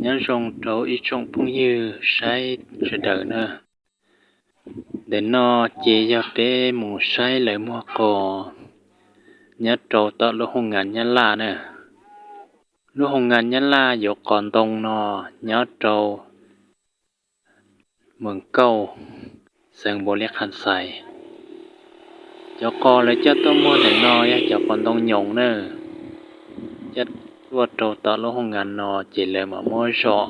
Nyob zoo rau ib tsoom phooj ywg saib sawv daws na. Ntawm no ces yog peb mus saib lawv muag qos nyob rau tom lub hoo ngas Nyab Laj na. Lub hoo ngas Nyab Laj yuav qos ntoo no nyob rau Moos Kauj, xeev Npaus Lis Khas Xais. Cov qos lawv coj tuaj muag ntawm no yog cov qos ntoo nyoos na. Coj tuaj rau tom lub hoo ngas no ces lawv mam muab zom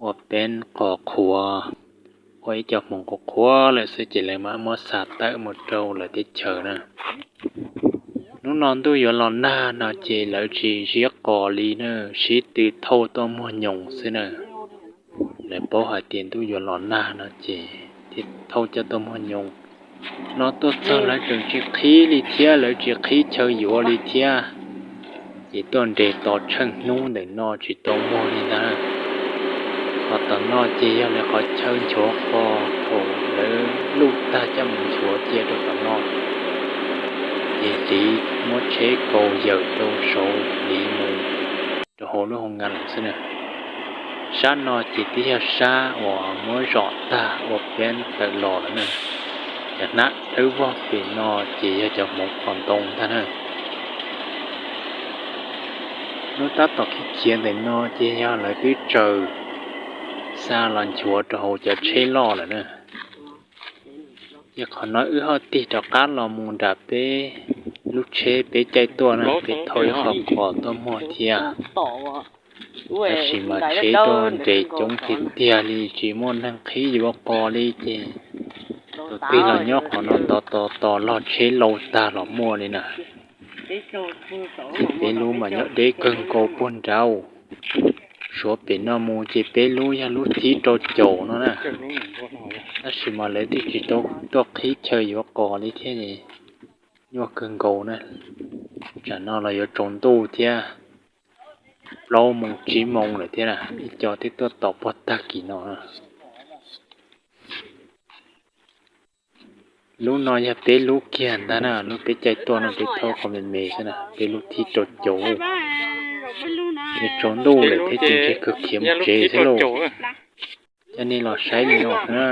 ua peeb qos qhuav, ua ib co hmoov qhuav qhuav lawm xwb ces lawv mam muab xa tawm mus rau lawv teb chaws na. Hnub no ntuj yuav los nag no ces lawv tsis ntsib qos li na, sib tw thauj tuaj muag nyoos xwb na. Lawv paub hais tias ntuj yuav los nag no ces thiaj thauj coj tuaj muag nyoos. No tuaj txog lawv tseem tsis qhib li thiab, lawv tsis qhib chaw yuav li thiab. Ces tuaj nres tos tsheej hnub ntawm no tsis tau muag li ntag. Qhov tom no ces yog lawv qhov chaw nchuav qos thaum lawv luj tag coj mus nchuav cia rau tom no. Ces hliv muab tsheb kaus yawm rau saud hliv mus rau hauv lub hoo ngas lawm xwb na. Sab no ces twb yog sab uas muab zom tag ua peeb tawm los lawm na. Cov hnab dawb vog pem no ces yog cov hmoov qos ntoo ntag na. Lub tab tom khiav khiav ntawm no ces yog lawv twb tsaws xa los nchuav rau hauv cov tsheb loj lawm na. Ces qhov no wb ho tig rov qab los mus nram peb lub tsheb peb caij tuaj na, peb thauj ib qho qos tuaj muag thiab. Tab sis mas tsheb tuaj nres coob tiag tiag li, tsis muaj neeg qhib yuav qos li ces tus twg los nyob qhov no tos tos tos log tsheb laus tag los muaj li na. Ces peb lub mas nyob deb kawg nkaus puag nrad, suav pem no mus ces peb lub yog lub thib rau caum no na. Tab sis mas lawv twb tsis tau tuaj qhib chaw yuav qos li thiab, nyuaj kawg nkaus na. Tsam no los yuav tsaus ntuj thiab, plaub moos tsib moos lawm thiab na, ib co twb tuaj tos puag tag kis no na. Lub no yog peb lub kiag ntag na, lub peb caij tuaj no peb thauj qhov me me xwb na, peb lub thib rau caum. Yuav tsaus ntuj lawm thiab ces ntshe kawg khiav mus tsev xwb lauj. Coj nej los saib li no na.